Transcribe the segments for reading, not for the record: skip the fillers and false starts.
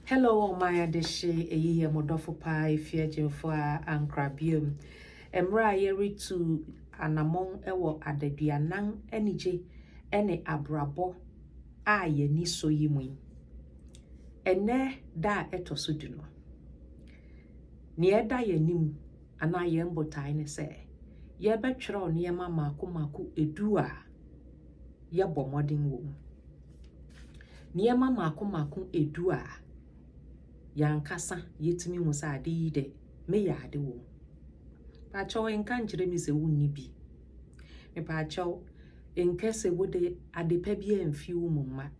Hello ɔman adehye, eyi yɛ mo dɔfo paa Efie Agyemfo a ankra biom. Mmerɛ a yɛretu anamɔn wɔ adaduanan anigye ne abrabɔ a yɛani sɔ yi mu yi, ɛnnɛ da a ɛtɔ so du no, nea ɛda yɛn anim anaa yɛn botae ne sɛ yɛbɛtwerɛw nneɛma mmaako mmaako edu a yɛbɔ mmɔden wɔ mu. Nneɛma mmaako mmaako edu a yɛn ankasa yɛtumi hu sɛ ade yi de, meyɛ ade wɔ mu. Paakyɛw nka nkyerɛ me sɛ wonni bi. Mepaakyɛw nka sɛ wode ade pa bi amfi wo mu mma,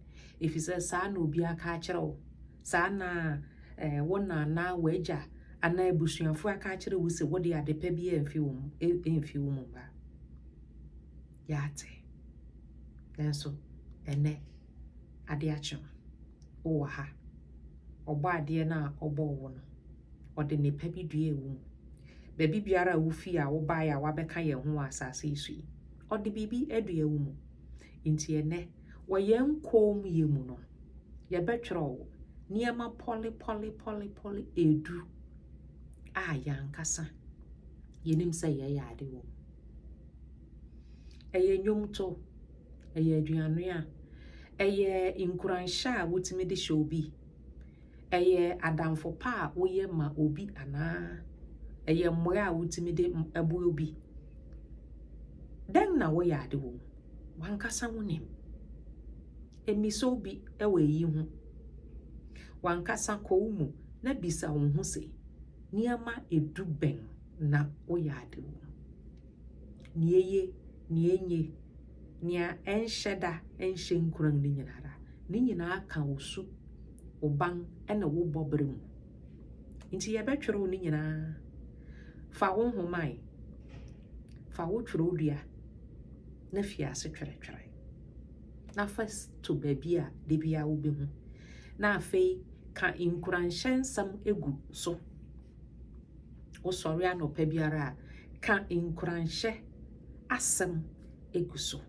efisɛ saa na obi aka akyerɛ wo. Saa na eh, wo na anaa w'agya anaa abusuafo aka akyerɛ wo sɛ wode ade pa bi amfi wo mu, amfi wo mu mma. Yɛate. Nanso ɛnnɛ, ade akye no, wowɔ ha. Ɔbɔadeɛ no a ɔbɔɔ wo no, ɔde nnepa bi duaa wo mu. Baabi biara a wofii a wobaeɛ a woabɛka yɛn ho wɔ asase yi so yi, ɔde biribi adua wo mu. Nti ɛnnɛ, wɔ yɛn kommyɛ mu no, yɛbɛtwerɛ wo nneɛma pɔlepɔlepɔlepɔle edu a yɛn ankasa yɛnim sɛ yɛyɛ ade wɔ mu. Ɛyɛ nnwomto, ɛyɛ aduannoa, ɛyɛ nkuranhyɛ a wotumi de hyɛ obi, ɛyɛ adamfo pa a woyɛ ma obi anaa ɛyɛ mmoa a wotumi de boa obi. Dɛn na woyɛ ade wɔ mu? W'ankasa wonim. Mmisa obi wɔ eyi ho. W'ankasa kɔ wo mu na bisa wo ho se, nneɛma edu bɛn na woyɛ ade wɔ mu? Nea eye, nea enye, nea ɛnhyɛ da nhyɛ nkuran no nyinara, ne nyinaa ka wo su, wo ban ne wo bɔbere mu. Nti yɛbɛtwerɛw ne nyinaa. Fa wo nhoma ɛ, fa wo twerɛwdua na fi ase twerɛtwerɛ. Na fa to baabi a da biara wobɛhu. Na afei ka nkuranhyɛ nsɛm gu so. Wosɔre anɔpa biara a, ka nkuranhyɛ asɛm gu so,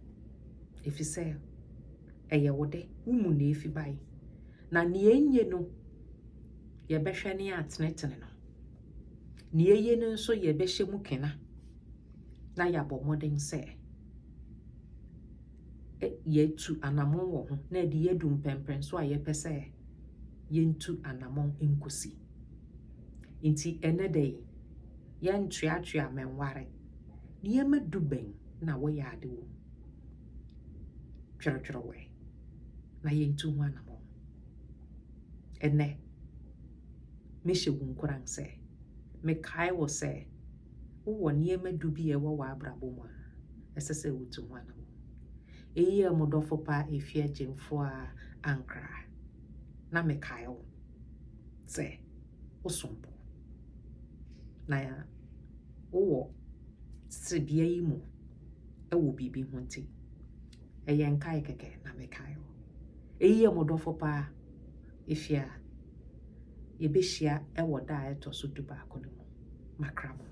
efisɛ ɛyɛ wo de, wo mu na efi bae. Na nea enye no, yɛbɛhwɛ ne yɛatenetene no. Nea eye no nso, yɛbɛhyɛ mu kena na yɛabɔ mmɔden sɛ yɛatu anammɔn wɔ ho na ɛde yɛadu mpɛnpɛnso a yɛpɛ sɛ yɛntu anammɔn nkosi. Nti ɛnnɛ da yi, yɛntoatoa mɛnware. Nneɛma du bɛn na woyɛ ade wɔ mu? Twerɛtwerɛ ɛ, na yɛntu ho anammɔn. Ɛnnɛ, mehyɛ wo nkuran sɛ, mekae wo sɛ, wowɔ nneɛma du bi a ɛwɔ w'abrabɔ mu a ɛsɛ sɛ wotu ho anammɔn. Eyi yɛ mo dɔfo pa Efia Gyamfua Ankrah, na mekae wo sɛ wosom bo, na wowɔ tebea yi mu wɔ biribi ho nti, ɛyɛ nkae kɛkɛ na mekae wo. Eyi yɛ mo dɔfo paa, Efia. Yɛbɛhyia wɔ da a ɛtɔ so dubaako no mu. Makra mo.